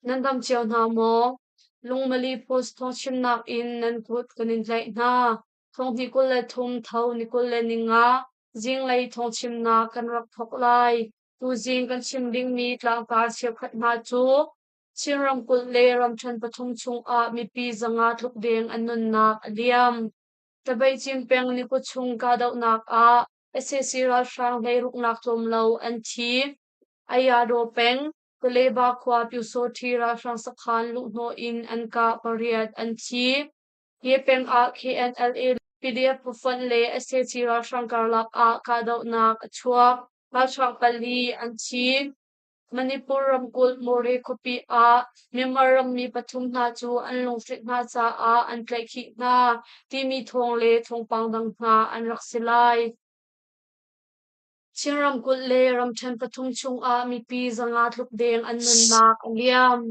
Nan dam cio hna maw? Lungmali Post thawngchimnak in nan kut kan in tlaih hna. Thonghni 23 tho ni 25 zinglei thawngchimnak kan rak thawk lai. Tuzing kan chim dingmi tlangtar cheukhat hna cu Chin ramkulh le ramṭhen pathum chungah mipi 500 tluk deng an nunnak a liam. Tabeicin peng nikut chung kahdohnak ah sac ralhrang hleiruknak tlawm lo an thi. Ayadaw peng, Kaleba khua Pyusawṭhi ralhrang sakhan luhhnawh in an kah pariat an thi. Hi peng ah KNLA, PDF phufonh le sac ralhrang karlak ah kahdohnak a chuak. Ralhrang pali an thi. Manipur ramkulh Moreh khuapi ah Myanmar rammi pathum hna cu an lunghrinh hna caah an tlaihkhih hna timi thawng le thawngpang dang hna an rak si lai. Chin ramkulh le ramṭhen pathum chungah mipi 500 tluk deng an nunnak a liam.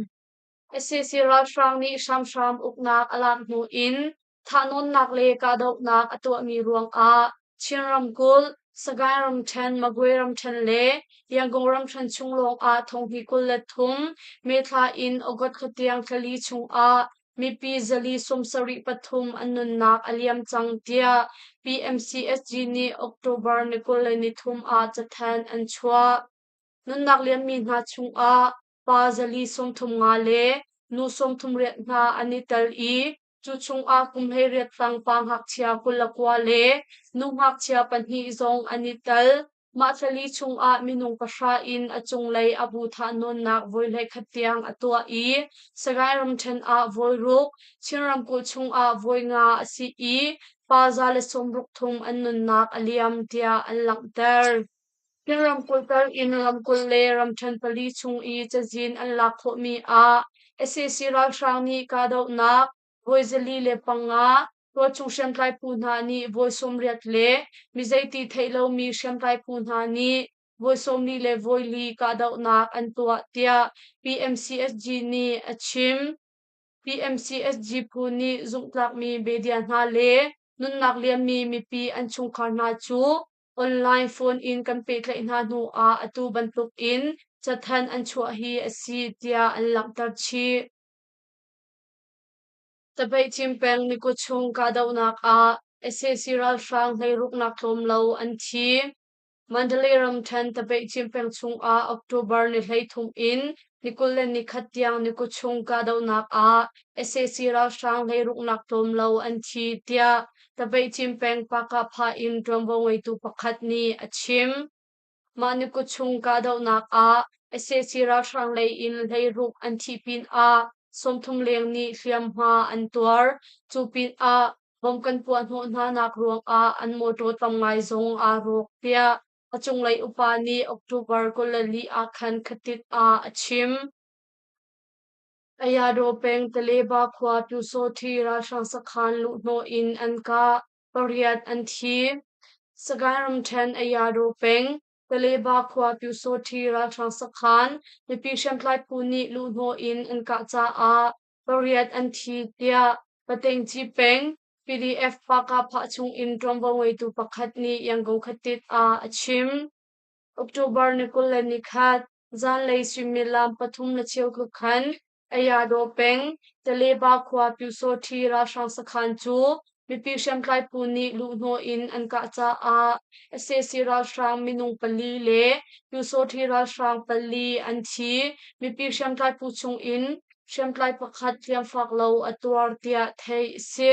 Sac ralhrang nih hramhram uknak a lak hnu in thahnawnnak le kahdohnak a tuahmi ruangah Chin ramkulh, Sagaing ramṭhen, Magwe ramṭhen le Yangon ramṭhen chung lawngah thonghnih 23 May thla in August thla tiang thlali chungah mipi 473 an nunnak a liam cang tiah PMCSG nih October ni 23 ah cathanh an chuah. Nunnak liammi hna chungah pa 435 le nu 38 hna an i tel i cu chungah kum 18 tang pa ngakchia 29 le nu ngakchia pahnih zong an i tel. Mah thlali chungah minung pahra in a cunglei a bu thahnawnnak voi 11 tiang a tuah i Sagaing ramṭhen ah voi ruk, Chin ramkulh chungah voi nga a si i pa 163 an nunnak a liam tiah an langhter. Chin ramkulh tal in ramkulh le ramṭhen pali chung i cazin an lak khawhmi ah sac ralhrang nih kahdohnak voi 405, tualchung hriamtlai phu hna nih voi 80 le mi zeiti theih lomi hriamtlai phu hna nih voi 40 le voi li kahdohnak an tuah tiah PMCSG nih a chim. PMCSG phu nih zumhtlakmi media hna le nunnak liammi mipi an chungkhar hna cu online phone in kan pehtlaih hna hnu ah atu bantuk in cathanh an chuah hi a si tiah an langhter chih. Tabeihcin peng nikut chung kahdohnak ah sac ralhrang hleiruknak tlawm lo an thi. Mandalay ramṭhen Tabeihcin peng chungah October ni 33 in ni 21 tiang nikut chung kahdohnak ah sac ralhrang hleiruknak tlawm lo an thi tiah Tabeihcin peng Pakahpha in ṭuanvo ngeitu pakhat nih a chim. Mah nikut chung kahdohnak ah sac ralhrang lei in 16 an thih pinah 30 leng nih hliamhma an tuar. Cu pinah bom kan puah hnawh hnanak ruangah an mawṭaw tam ngai zong aa rawk tiah a cunglei upa nih October 24 ah khan khatit ah a chim. Ayadaw peng Taleba khua Pyusawṭhi ralhrang sakhan luhhnawh in an kah. Pariat an thi. Sagaing ramṭhen Ayadaw peng Taleba khua Pyusawṭhi ralhrang sakhan mipi hriamtlai phu nih luhhnawh in an kah caah pariat an thi tiah Patengci peng PDF Pakahphah chungin ṭuanvo ngeitu pakhat nih Yangon khatit ah a chim. October ni 21, zanlei suimilam pathum le cheu tluk khan Ayadaw peng Taleba khua Pyusawṭhi ralhrang sakhan cu mipi hriamtlai phu nih luhhnawh in an kah caah sac ralhrang minung pali le Pyusawṭhi ralhrang pali an thi. Mipi hriamtlai phu chungin hriamtlai pakhat hliamfak lo a tuar tiah theih a si.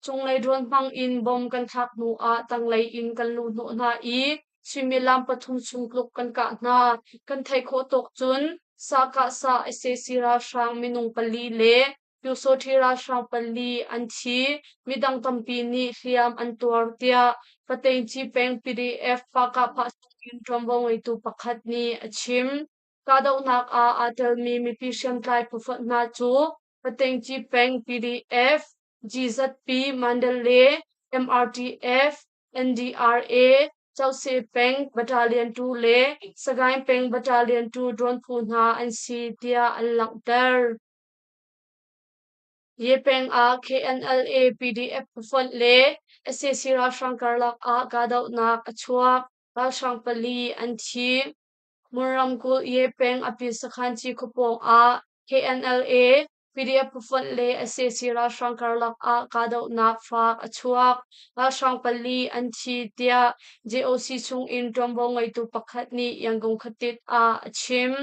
Cunglei drone hmang in bom kan thlak hnu ah tanglei in kan luhhnawh hna i suimilam pathum chung tluk kan kah hna. Kan theih khawh tawk cun sakah-sah sac ralhrang minung pali le Pyusawṭhi ralhrang pali an thi. Midang tampi nih hliam an tuar tiah Pateingci peng PDF Pakahphah in ṭuanvo ngeitu pakhat nih a chim. Kahdohnak ah aa telmi mipi hriamtlai phufonh hna cu Pateingci peng PDF, GZP Mandalay, MRTF, NDRA, Cauhse peng Battalion 2 le Sagaing peng Battalion 2 drone phu hna an si tiah an langhter. Ye peng ah KNLA PDF phufonh le sac ralhrang karlak ah kahdohnak a chuak. Ralhrang pali an thi. Mon ramkulh Ye peng Api sakhan ci khuapawng ah. KNLA, PDF phufonh le sac ralhrang karlak ah kahdohnak faak a chuak. Ralhrang pali an thi tiah JOC chungin ṭuanvo ngeitu pakhat nih Yangon khuatit ah a chim.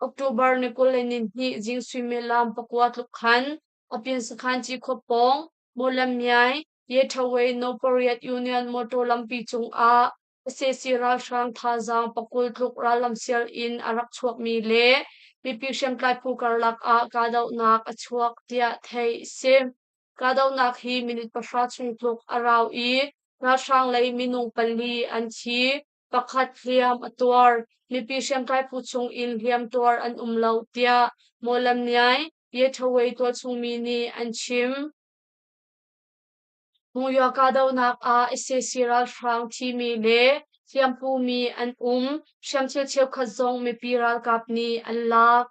October ni 22 zing suimilam 9 tluk khan Apin sakhan Cikhuap pawng Mawlamyine Yethaway No. 8 Union motor lampi cungah sac ralhrang thazaang 20 tluk rallam sial in a rak chuakmi le mipi hriamtlai phu karlak ah kahdohnak a chuak tiah theih a si. Kahdohnak hi minute 0 chung tluk a rau i ralhrang lei minung pali an thi. Pakhat hliam a tuar. Mipi hriamtlai phu chung in hliamtuar an um lo tiah Mawlamyine Yethaway tualchung mi nih an chim. Monywa kahdohnak ah sac ralhrang thimi le hliampumi an um. Hriamthil cheukhat zong mipi ralkap nih an lak.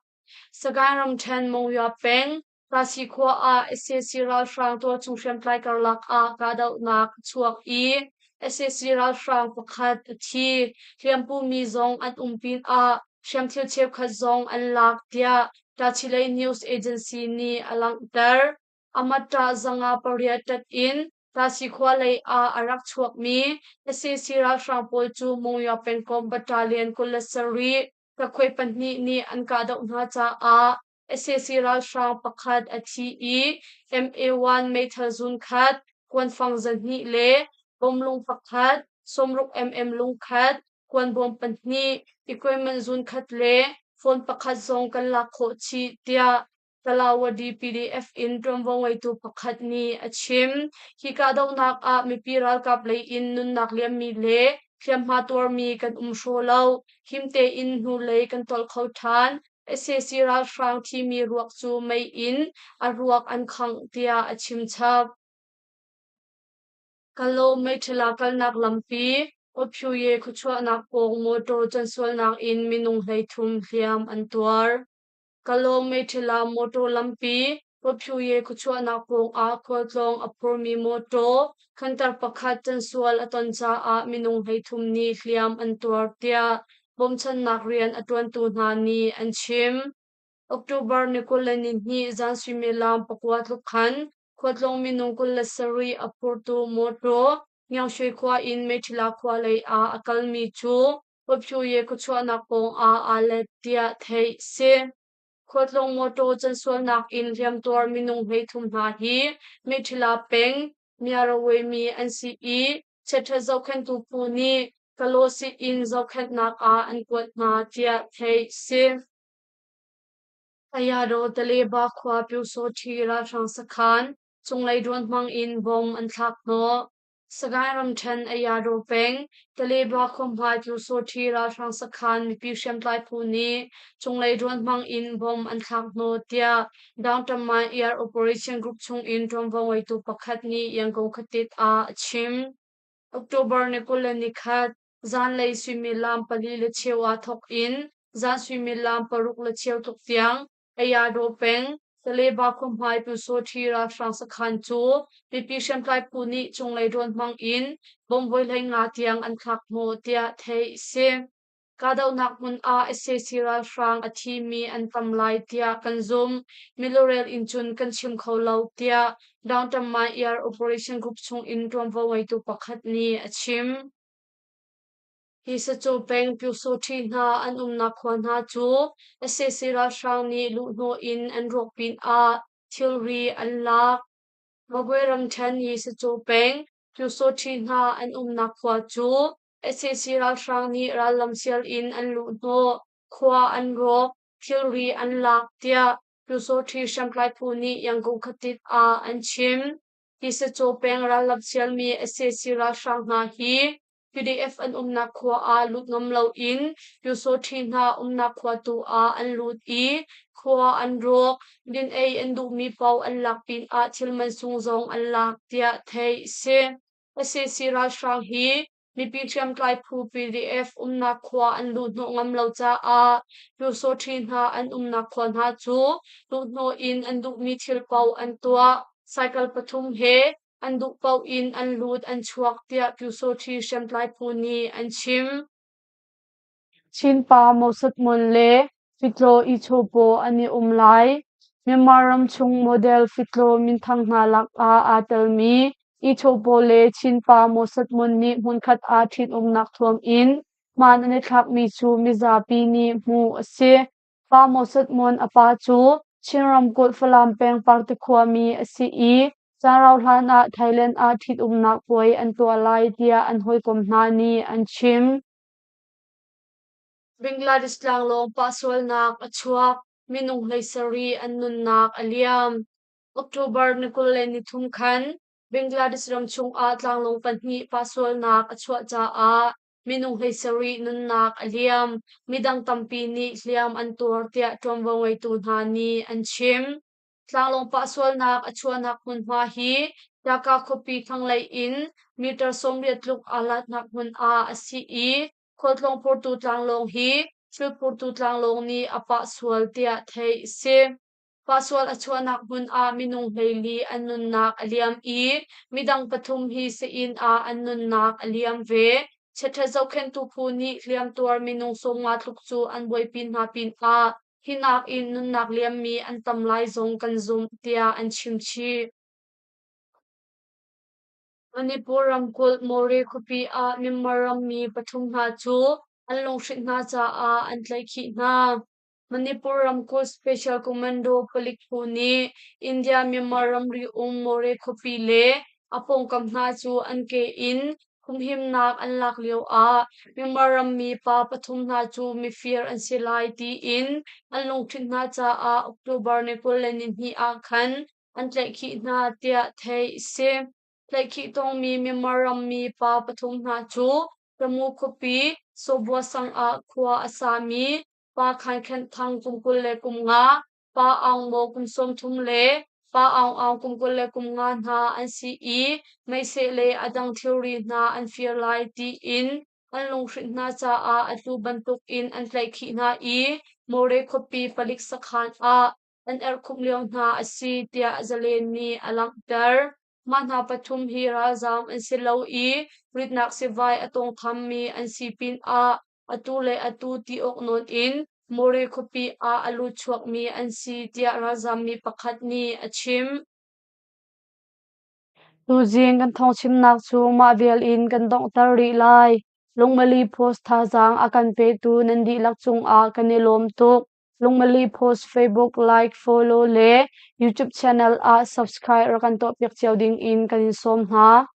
Sagaing ramṭhen Monywa peng Tasi khua ah sac ralhrang tualchung hriamtlai karlak ah kahdohnak a chuak i sac ralhrang pakhat a thi. Hliampumi zong an um pinah hriamthil cheukhat zong an lak tiah Tachileik News Agency nih a langhter. Amaṭah 508 ṭat in Tasi khua lei ah a rak chuakmi sac ralhrang pawl cu Monywa pengkomh battalion 27 rakhuai pahnih nih an kahdoh hna caah sac ralhrang pakhat a thi i MA1 meithal zun khat, kuanfang 200 le bawmlung pakhat, 60 mm lung khat, kuanbawm pahnih, equipment zun khat le phone pakhat zong kan lak khawh chih tiah Talawadi PDF in ṭuanvo ngeitu pakhat nih a chim. Hi kahdohnak ah mipi ralkap lei in nunnak liammi le hliamhma tuarmi kan um hraw lo. Him tein hnulei kan tolh kho ṭhan. Sac ralhrang thimi ruak cu mei in a ruak an khangh tiah a chim chap. Kalaw Meithala kalnak lampi Ophyuye khuachuahnak pawng motor cansualnak in minung 33 hliam an tuar. Kalaw Meithala motor lampi Ophyuye khuachuahnak pawng ah khualtlawng a phurmi motor khantar pakhat cansual a ton caah minung 33 nih hliam an tuar tiah bawmchannak rian a ṭuantu hna nih an chim. October ni 22 zan suimilam 9 tluk khan khualtlawng minung 27 a phurtu mawṭaw Ngiangshwe khua in Meithila khua lei ah a kalmi cu Waphyuye khuachuahnak pawng ah aa let tiah theih a si. Khualtlawng mawṭaw cansualnak in hliamtuar minung 33 hna hi Meithila peng Myaraway mi an si i chiaṭhat zohkhenhtu phu nih Kalaw sii-inn zohkhenhnak ah an kuat hna tiah theih a si. Ayadaw Taleba khua Pyusawṭhi ralhrang sakhan cunglei drone hmang in bomb an thlak hnawh. Sagaing ramṭhen Ayadaw peng Taleba khuahmai Pyusawṭhi ralhrang sakhan mipi hriamtlai phu nih cunglei drone hmang in bomb an thlak hnawh tiah Downtown Air Operation Group chungin ṭuanvo ngeitu pakhat nih Yangon khuatit ah a chim. October ni 21, zanlei suimilam 4:15 ah thawk in zan suimilam 6:15 tluk tiang Ayadaw peng Taleba khuahmai Pyusawṭhi ralhrang sakhan cu mipi hriamtlai phu nih cunglei drone hmang in bomb voi 15 tiang an thlak hnawh tiah theih a si. Kahdohnak hmun ah sac ralhrang a thimi an tam lai tiah kan zumh. Milurel in cun kan chim kho lo tiah Downtown Air Operation Group chung in ṭuanvo ngeitu pakhat nih a chim. Hi sacu peng Pyusawṭhi hna an umnak khua hna cu sac ralhrang nih luhhnawh in an rawk pinah thilri an lak. Magwe ramṭhen hi sacu peng Pyusawṭhi hna an umnak khua cu Sac ralhrang nih rallam sial in an luhhnawh, khua an rawk, thilri an lak tiah Pyusawṭhi hriamtlai phu nih Yangon khuatit ah an chim. Tisacaw peng rallam sialmi sac ralhrang hna hi PDF an umnak khua ah lut ngam loin Pyusawṭhi hna umnak khua tu ah an lut i khua an rawk, din ei an duhmi paoh an lak pinah thil mansung zong an lak tiah theih a si. Sac ralhrang hi mipi hriamtlai phu PDF umnak khua an luhhnawh ngam lo caah Pyusawṭhi hna an umnak khua hna cu luhhnawh in an duhmi thil paoh an tuah. Cycle pathum he an duh paoh in an lut an chuak tiah Pyusawṭhi hriamtlai phu nih an chim. Chinpa Mosatmon le Fitlaw i-chawpaw an i um lai. Myanmar ramchung model fitlaw minthang hna lakah aa telmi i-chawpaw le Chinpa Maw Sat Mon nih hmunkhat ah ṭhitumnak thuam in hmaan an i thlakmi cu mizapi nih hmuh a si. Pa Maw Sat Mon a pa cu Chin ramkulh Falam peng Parte khuami a si i caan rauhhlan ah Thailand ah ṭhitumnak puai an tuah lai tiah an hawikom hna nih an chim. Bangladesh tlanglawng pahsualnak a chuak, minung 17 an nunnak a liam. October ni 23 khan Bangladesh ram chungah tlanglawng pahnih pahsualnak a chuah caah minung 17 nunnak a liam. Midang tampi nih hliam an tuar tiah ṭuanvo ngeitu hna nih an chim. Tlanglawng pahsualnak a chuahnak hmunhma hi Dhaka khuapi thlanglei in meter 80 tluk aa hlatnak hmun ah a si i khualtlawng phurtu tlanglawng hi thil phurtu tlanglawng nih a pah sual tiah theih a si. Pahsual a chuahnak hmun ah minung 14 an nunnak a liam i midang pathum hi sii-inn ah an nunnak a liam ve. Chiaṭhat zohkhenhtu phu nih hliamtuar minung 50 tluk cu an buaipi hna pinah hi nakin nunnak liammi an tam lai zong kan zumh, tiah an chim chih. Manipur ramkulh Moreh khuapi ah Myanmar rammi pathum hna cu an lunghrinh hna caah an tlaihkhih hna. Manipur ramkulh Special Commando palik phu nih India-Myanmar ramri um Moreh khuapi le a pawngkam hna cu an ke in humhimnak an lak lioah Myanmar rammi pa pathum hna cu mifir an si lai tiin an lungṭhinh hna caah October ni 22 ah khan an tlaihkhih hna tiah theih a si. Tlaihkhih tongmi Myanmar rammi pa pathum hna cu Tamu khuapi Sawbua sang ah khua a sami Pa Khan Khenh Thang kum 25, Pa Aung Maw kum 30 le Pa Aung Aung kum 25 hna an si i meiseh le a dang thilri hna an fir lai tiin an lunghrinh hna caah atu bantukin an tlaihkhih hna i Mawre khuapi palik sakhan ah an erhkhumh lio hna a si tiah Zalen nih a langhter. Mah hna pathum hi ralzaam an si lo i ritnak sivai a tawngthammi an si pinah atu le atu ti awk nawn in Mawre khuapi ah a lut chuakmi an si tiah ralzaammi pakhat nih a chim. Tuzing kan thawngchimnak cu mah vial in kan donghter rih lai. Lungmali Post thazaang a kan petu nan dihlak cungah kan i lawm tuk. Lungmali Post Facebook like, follow le YouTube channel ah subscribe rak kan tuahpiak cio ding in kan in sawm hna.